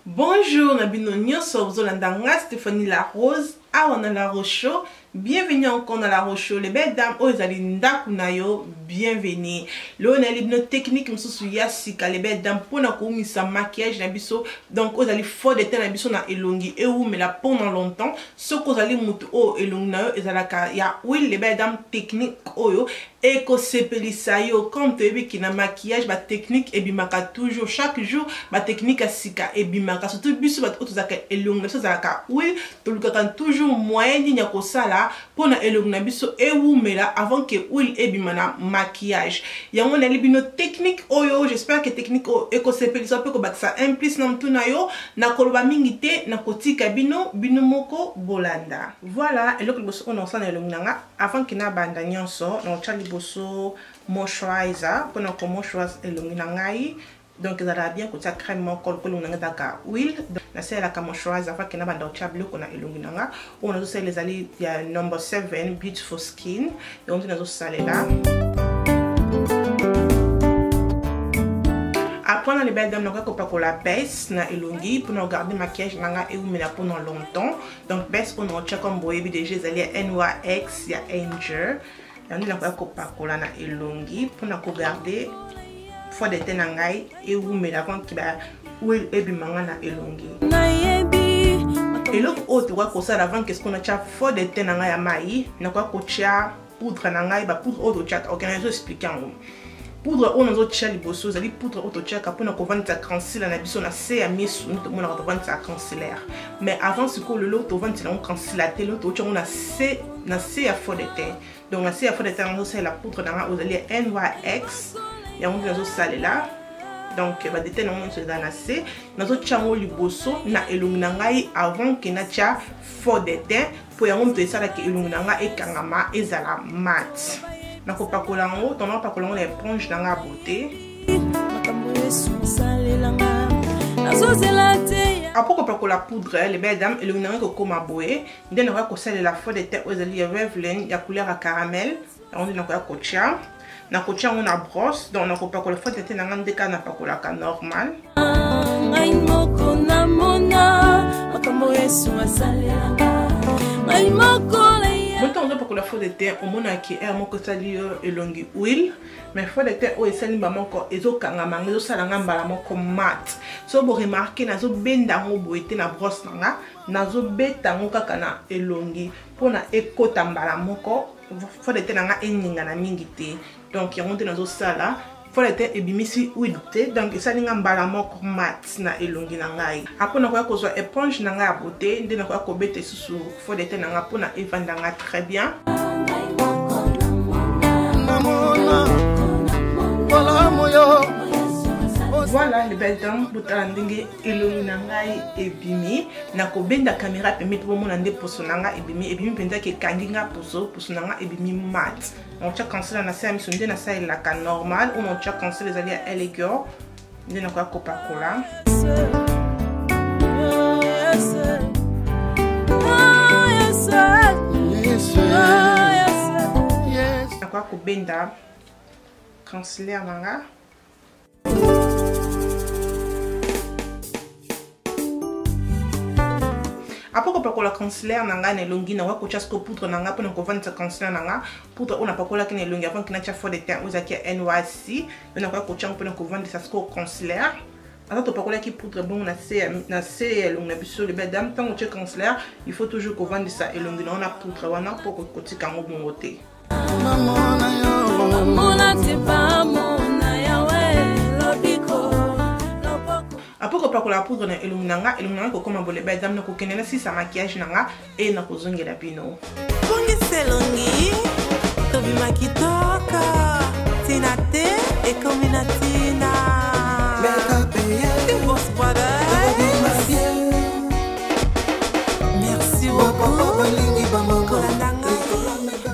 Bonjour na bino nyonso bozolanda nga Stéphanie La Rose awa na La Rose Show. Bienvenue encore na La Rose Show, les belles dames oyo ezali ndako na yo, bienvenue. Lelo nayeli bino technique mosusu ya sika les belles dames mpona kowumisa maquillage na biso, donc oyo ezali fond de teint na biso na elongi ewumela pendant longtemps. Soki ozali motu oyo elongi na yo ezalaka ya huile, les belles dames, technique oyo ekosepelisa yo. Comme toyebi ki na maquillage ba technique ebimaka toujours, chaque jour ba technique ya sika ebimaka, surtout biso bato oyo tozalaka elongi na biso ezalaka huile, tolukaka toujours moyen nini ya kosala mpona elongi na biso ewumela avant que huile ebima na maquillage. Yango nayeli bino technique oyo, j'espère que technique oyo ekosepelisa mpe kobakisa un plus na motu na yo. Nakoloba mingi te, nakotika bino bino moko bolanda. Voilà, eloko liboso oyo nakosala na elongi na nga avant que nabanda nyonso, nakotya liboso moisturizer mpona ko moisturize elongi na ngai. Donc ezalaka bien kotia crème moko lokola elongi na ngai ezalaka huile, nasalelaka moisturizer avant que nabanda kotia biloko na elongi na nga. Oyo nazosalela ezali ya number 7 Beautiful Skin, yango nde nazosalela. Après na les belles dames, nakoki kopakola base na elongi mpona kogarder maquillage na nga ewumela pendant longtemps. Donc base oyo nakotia, comme boyebi déjà, ezali ya NYX ya Angel, yango nde nakoki kopakola na elongi mpona kogarder fond de teint na ngai ewumela avant que ba huile ebima nga na elongi. Eloko oyo tokoki kosala avant que sikoyo natya fond de teint na ngai ya mai, nakoki kotia poudre na ngai, bapoudre oyo totiaka. Ok, nazo expliquer yango. Poudre oyo nazotia liboso ezali poudre oyo totiaka mpona kovandisa concealer na biso na se ya misu. Nde tomonaka tovandisaka concealer, mais avant sikoyo lelo tovandisela yango concealer te, lelo totia yango na se ya fond de teint. Donc na se ya fond de teint nazosalela poudre na ngai oyo ezali ya NYX, yango nde nazosalela. Donc badétail nango nyonso eza na se. Nazotia yango liboso na elongi na ngai avant que natia fond de teint, mpo yango moto esalaka elongi na ngai ekangama, ezala mat. Nakopakola yango, donc nakopakola yango na éponge na ngai ya beauté. Makambo Yesu osalelanga, nazozela te. Après kopakola poudre, les belles dames, elongi na ngai kokóma boye. Nde nakoya kosalela fond de teint oyo ezali ya Revlon ya couleur ya caramel, yango nde nakoya kotia. Nakotia yango na brosse, donc nakopakola fond de teint na ngai nde kaka napakolaka normal. Ngai moko namona makambo Yesu asalelanga, ngai moko. Moto ozopakola fond de teint, omonaki aire moko esali yo elongi huile, mais fond de teint oyo esali mba moko ezokangama nga, ezosala nga mbala moko mat. So boremarquer, nazobenda yango boye te na brosse na nga, nazobeta yango kaka na elongi mpona ekota mbala moko, fond de teint na nga eningana mingi te. Donc yango nde nazosala. Fond de teint ebimisi huile te, donc esali nga mbala moko mat na elongi na ngai. Après nakoya kozwa éponge na ngai ya beauté, nde nakoya kobeta lisusu fond de teint na ngai mpona evanda nga très bien. Ngai moko namona. Namona malamu yo. Voilà, les belles dames, botala ndenge elongi na ngai ebimi. Nakobenda caméra pembeni mpo bomona nde poso na ngai ebimi. Ebimi mpenza ke ekangi nga poso, poso na ngai ebimi mat. Nakotia concealer na se ya miso nde nasalelaka normal. Oyo nakotia concealer ezali ya LA Girl, nde nakoya kopakola. Nakoya kobenda concealer na nga. Après kopakola concealer na ngai na elongi, nakoya kotia siko poudre na ngai mpona kovandisa concealer na nga. Poudre oyo napakolaki na elongi avant que natia fond de teint oyo ezalaki ya NYC, yo nakoya kotia yango mpona kovandisa siko concealer. Ata topakolaki poudre bongo na se ya elongi na biso, les belles dames, ntango otie concealer, il faut toujours kovandisa elongi na yo na poudre wana mpo kotika yango bongo te. Namona yo. Bamona te, bamona yawe lobiko loboko. Après kopakola poudre na elongi na nga, elongi na nga kokóma boye, belles dames. Nakokende nasisa maquillage na nga e nakozongela bino. Bongisa elongi, tobima kitoko, ntina te ekomi na ntina. Boss Brothers, merci beaucoup kolanda ngai.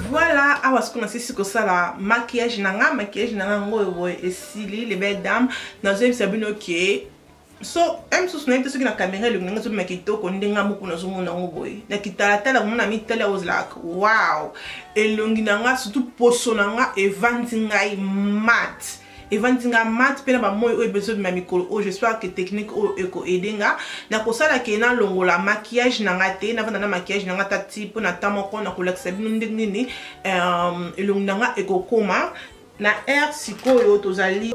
Voilà, awa sikoyo nasisi kosala maquillage na nga. Maquillage na nga yango oyo boye esili, les belles dames. Nazoyebisa bino ke So m mosusu nayebi te soki na kamera elongi na ngai ezobima kitoko ndenge nga moko nazomona yango boye na kitalatala komona mitali I was like, wow, elongi na nga, surtout poso na nga evandi ngai mat, evandi nga mat. Mpe na bamoi oyo ezobima mikolo oyo, j'espère que technique oyo ekoaider nga na kosala ke nalongola maquillage na nga te, navanda na maquillage na nga ta ti mpo na temps moko nakolakisa bino ndenge nini elongi na nga ekokoma na heure. Sikoyo tozali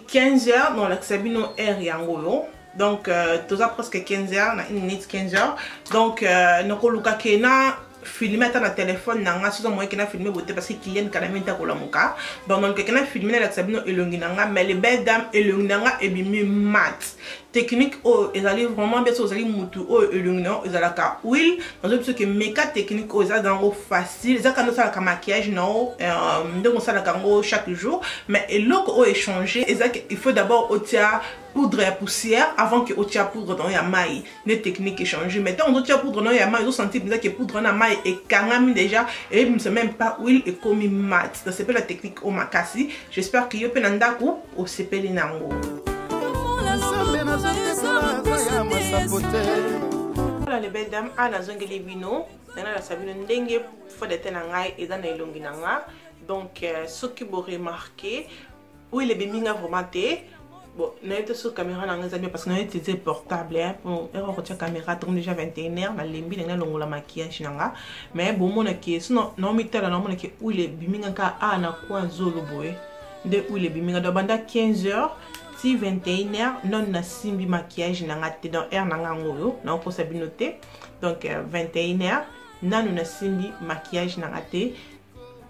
15 heures, nolakisa bino heure yango oyo. Donc toza presque 15 heures na 1 minute, 15 heures. Donc nakoluka ke na filme ata na telefone na nga, soki moyeke na filme bote, parce que Kilian kana mingi kolamuka. Donc nalukaki na filme, nalakisa bino elongi na nga. Mais les belles dames, elongi na nga ebimi mat. Technique oyo ezali vraiment bien. Soki ozali mutu oyo elongi na yo ezalaka huile, nazobi biso ke meka technique oyo, eza yango facile. Eza kanda osalaka maquillage na yo ndenge osalaka yango chaque jour, mais eloko oyo échange eza ke il faut d'abord otia poudre ya poussière avant que otia poudre na yo ya mai. Nde technique échange. Mais ntango ozotia poudre na yo ya mai, ozosentir mpenza ke poudre na mai ekangami déjà, eyebimisa même pas huile, ekomi mat. Nasepeli la technique oyo makasi. J'espère que yo mpe na ndako osepeli nango. Nzambe nazotekola aza ya masapo te. Voilà, les belles dames, a nazongeli bino, nalakisa bino ndenge fond de teint na ngai eza na elongi na nga. Donc soki boremarquer, huile ebimi nga vraiment te. Bon, nayebi te soki caméra na ngai eza bien, parce que nayebi te eza portable. Bon, heure kotia caméra tokomi déjà 21 heure, nalembi ndenge nalongola maquillage na nga. Mais bomonake so naomitala, naomonake huile ebimi nga kaka a na coin zolo boye nde huile ebimi nga. Donc banda 15 heures ti 21 heures, nano nasimbi maquillage na nga te. Donc heure na nga yango oyo, naokosa bino te. Donc 21 heures, nano nasimbi maquillage na nga te.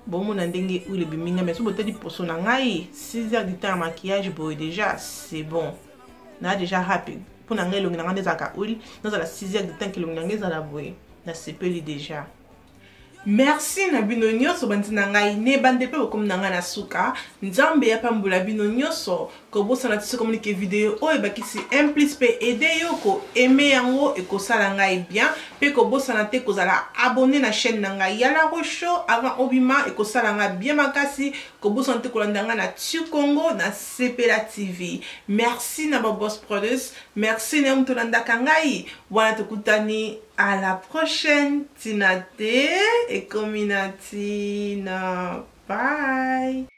Bomona ndenge huile ebimi nga. Mais so botali poso na ngai, 6 heures du temps ya maquillage boye déjà, c'est bon, naa déjà happy. Mpo na ngai, elongi na ngai nde ezalaka huile, nazala 6 heures du temps ke elongi na ngai ezala boye, nasepeli déjà. Merci na bino nyonso bandi na ngai ne bande mpe bokomi na ngai na suka. Nzambe apambola bino nyonso. Kobosana ti soki omoni ke video oyo ebakisi un plus mpe aider yo, koaimer yango, ekosala ngai bien. Mpe kobosana te kozala abonné na chaîne na ngai ya La Roche avant obima, ekosala ngai bien makasi. Kobosana te kolanda ngai na Tu Congo na Sepela TV. Merci na Babos Brothers, merci na yo moto olandaka ngai wana. Tokutani à la prochaine. Ntina te ekomi na ntina. Bye.